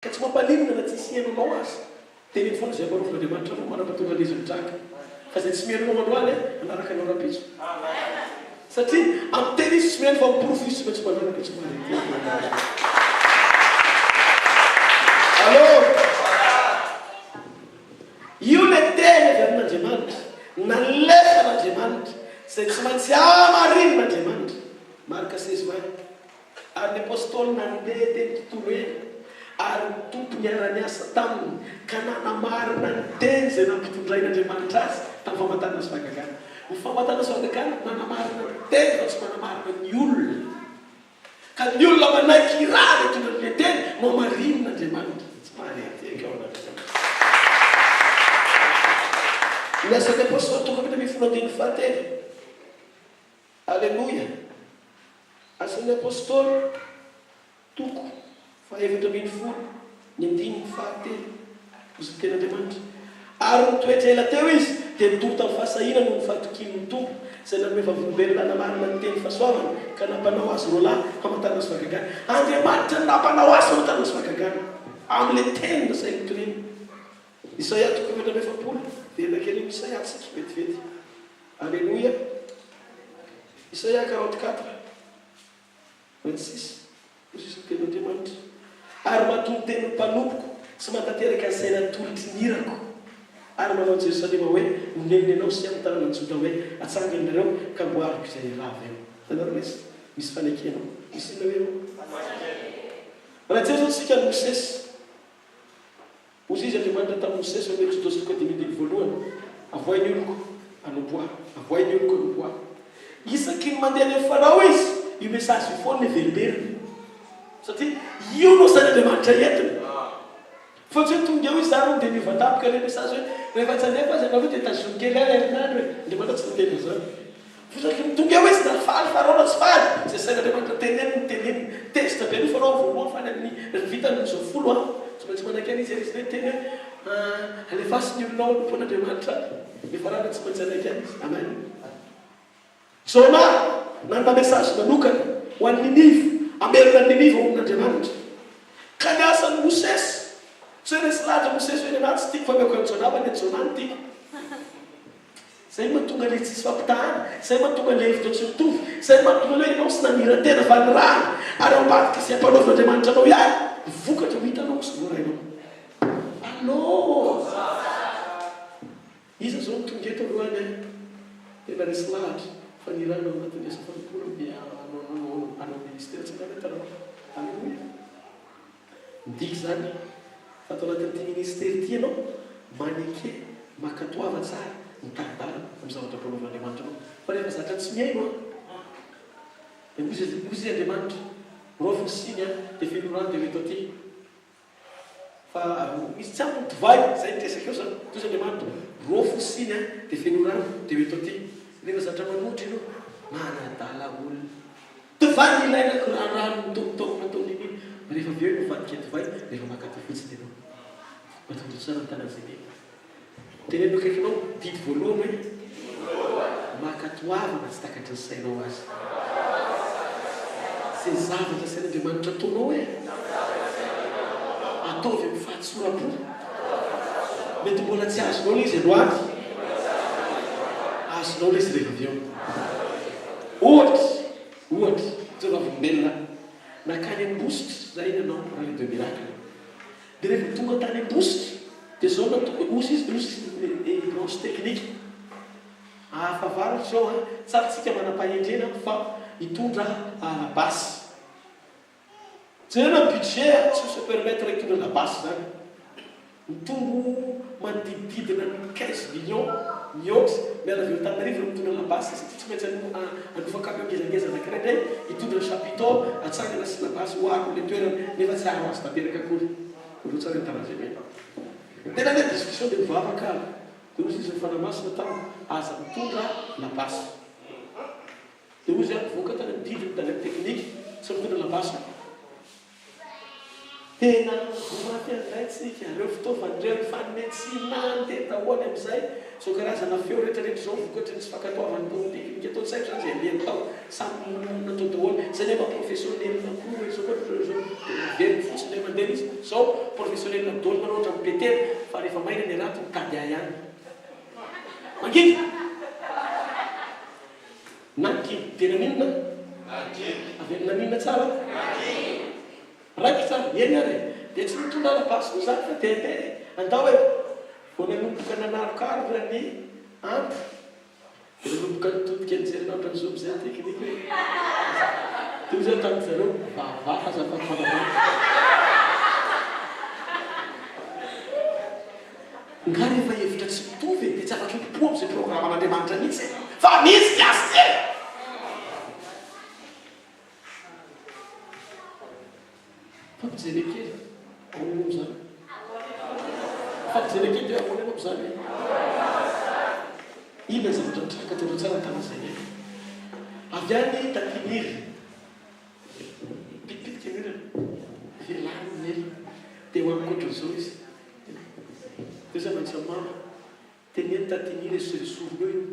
Ka tsy mampaninona na tsisy heno anao aza. Teneno foana izay ampanaovin'Andriamanitra anao mandrapatonga an'izy mitranga. Fa izay tsy mihaino anao androany hanaraka anao rahampitso. Satria amin'ny teny izy tsy mihaino fa amin'ny porofo izy tsy maintsy manaraka tsy mahare teny Allo! Io ilay teny avy amin'Andriamanitra, nalefan'Andriamanitra, izay tsy maintsy hamarinin'Andriamanitra. Marka 16 20. Ary ny Apostoly nandeha teny tontolo eny, ary ny Tompo niara-niasa taminy ka nanamarina ny teny izay nampitondrain'Andriamanitra azy tamin'ny famantarana sy fahagagana. Ny famantarana sy fahagagana manamarina ny teny fa tsy manamarina ny olona. Ka ny olona manaiky irahana hitondra an'ilay teny no hamarinin'Andriamanitra. Tsy mahare teny ao anatin'izany. Ny Asan'ny Apostoly toko 14 andininy fahatelo. Aleloia! Asan'ny Apostoly, toko faha-14, ny andininy fahatelo, Hoy ny Tenin'Andriamanitra, Ary nitoetra ela teo izy, dia nitory tamin'ny fahasahiana noho ny fahatokiany ny Tompo, izay nanome vavolombelona hanamarina ny teny fahasoavany, ka nampanao azy roalahy hamantarana sy fahagagana. Andriamanitra no nampanao azy famantarana sy fahagagana, amin'ilay teny nasainy notorina. Isaia toko 44, velona kely io Isaia tsika, vetivety. Aleloia! Isaia 44, 26, Hoy sisa ny tenin'Andriamanitra, Ary matoa ny tenin'ny mpanompoko tsy mahatanteraka ny saina atolotry ny irako, ary manao an'i Jerosalema hoe, Onenina ianao, sy amin'ny tanànan'i Joda hoe, Atsangano nareo, ka amboariko izay rava eo. Hitanareo ilay izy? Misy fanekena ao. Misy inona hoe ao? Raha hijery izao isika an'i Mosesy. Hoy izy Andriamanitra tamin'i Mosesy ao amin'ny Eksodosy toko 25 voalohany, Avoahy ny oloko, hanompo Ahy. Avoahy ny oloko, hanompo Ahy. Isaky ny mandeha any amin'i Farao izy, io message io foana no everimberiny. Satria io no asain'Andriamanitra entiny. Fa tsy hoe tonga eo izy zany hono dia miova tampoka ilay message hoe rehefa tsy handefa aza ianareo dia tazomy kely ahy ilay herinandro e. Andriamanitra tsy niteny an'izany. Isaky ny tonga eo izy na faly Farao na tsy faly, izay sain'Andriamanitra teneniny no teneniny. Tezitra be aloha Farao voalohany fa any amin'ny rehefa vita ny izao folo an, tsy maintsy manaiky an'izy ary izy hoe niteny hoe alefaso ny olonao hanompo an'Andriamanitra any. Nefa rariny tsy maintsy hanaiky an'izy. Amen. Jona nanana message manokana ho an'i Niniva, hamerina an'i Niniva ho olon'Andriamanitra. Ka ny asan'i Mosesy, tsy hoe resy lahatra Mosesy hoe ny anah tsy tiako fa ameko an'i Jona fa ny an'i Jona no tiako. Zay mahatonga le tsisy fampitahana, zay mahatonga le hevitra tsy mitovy, zay mahatonga le ianao tsy nanira-tena fa nirahana ary ao ambadika izay ampanaovin'Andriamanitra anao ihany ny vokatra ho hitanao sy voarainao. Allô! Iza zao no tonga eto androany an? Tena resy lahatra fa nirahana ao anatin'ny asa fanompoana dia hanao ministera tsy angamba hitanao. Alléluia! Midika izany fa ato anatin'ity ministera ity ianao maneke, mankatoava tsara ny tari-dalana amin'ny zavatra ampanaovin'Andriamanitra anao. Fa rehefa zatra tsy mihaino an, dia hoy izy, hoy izy Andriamanitra, raofy ny siny an, dia feno rano dia ho eto aty. Fa misy tsy ampy ny divay, izay ny resaka eo izany. Hoy izy Andriamanitra, raofy ny siny an, dia feno rano dia ho eto aty. Rehefa zatra manohitra ianao, manadala olona. Divay no ilaina ko raha rano mitomotomo nataon'i Nini rehefa avy eo io mivadika divay rehefa maka ty fotsiny ianao. Mba tonga tsara ny tanan'i Zebina. Teneno akaikinao didy voalohany hoe mankatoavana tsy takatry ny sainao aza. Izay zavatra asain'Andriamanitra ataonao e! Ataovy amin'ny fahatsoram-po. Mety mbola tsy azonao ilay izy androany. Azonao ilay izy rehefa avy eo. Ohatra, ohatra, tsy vavolombelona aho. Nankany Ambositra izahay nanao rallye de miracle. Dia rehefa tonga tany Ambositra, dia izao no nataoko, hozy izy, hozy izy ny branche technique. Afavaratra izao an, tsara tsika manam-pahendrena fa hitondra la basy. Jerena ny budget a, tsy mi-se permettre hitondra la basy izany. Mitombo manodidididina ny 15 millions mihoatra, miala avy eo Antananarivo ireo mitondra la basy satria tsy maintsy hanofa camion ngezangeza anankiray indray hitondra ny chapiteau atsangana sy la basy ho aro amin'ilay toerana nefa tsy haharo azy tanteraka akory. Rotsaka ny tanà-dehibe. Tena ilay discussion dia mivavaka aho dia hoy izy ny Fanahy Masina tamiko aza mitondra la basy. Dia hoy izy aho nivoaka tany amin'ny didiny tany amin'ny teknika tsy mitondra la basy aho. Tena voa mafy an'ilay tsika, ireo fitaovana ireo nifanome tsy nandeha daholo amin'izay, izao karazana feo rehetra rehetra izao vokatry ny tsy fankatoavan'ny politeknika tao, tsy haiko izany izay andiany tao, samy nimonomonona tao daholo, izay nefa professionnel koa izao koa ireo izao, dia naveriny fotsiny indray mandeha izy, izao professionnel daholo manao ohatran'i Petera, fa rehefa maina ny harato mitady ahy ihany. Mangina! Nankina! Dia naninona? Nankina! Avy amin'ny naninona tsara? Nankina! Raikitra ary, eny ary e! Dia tsy nitondra ala-basy koa izany fa dia ndeha e! Andao e! Vao nanomboka nanarokaroka ny andro, dia nanomboka nitodika nijery anao ohatran'ny zomby izay ny teknika e! Dia hoy izaho tamin-dry zareo, Vavaha azafady madama. Nga rehefa hevitra tsy mitovy e, dia tsy afaka hipo amin'izay programan'Andriamanitra mihitsy e! Fa misy ny azy e! Fampijere kely, ahoana ianao amin'izany? Fampijere kely dia ahoana ianao amin'izany e? Inona ny zavatra nitranga teo tsara tamin'izay e? Avy any Tatimir, pitipitika ny orana, velaro ny ela, dia ho ankoatra izao izy. Dia zava-tsy mama. Teneno taty Nina esory esorina eo io.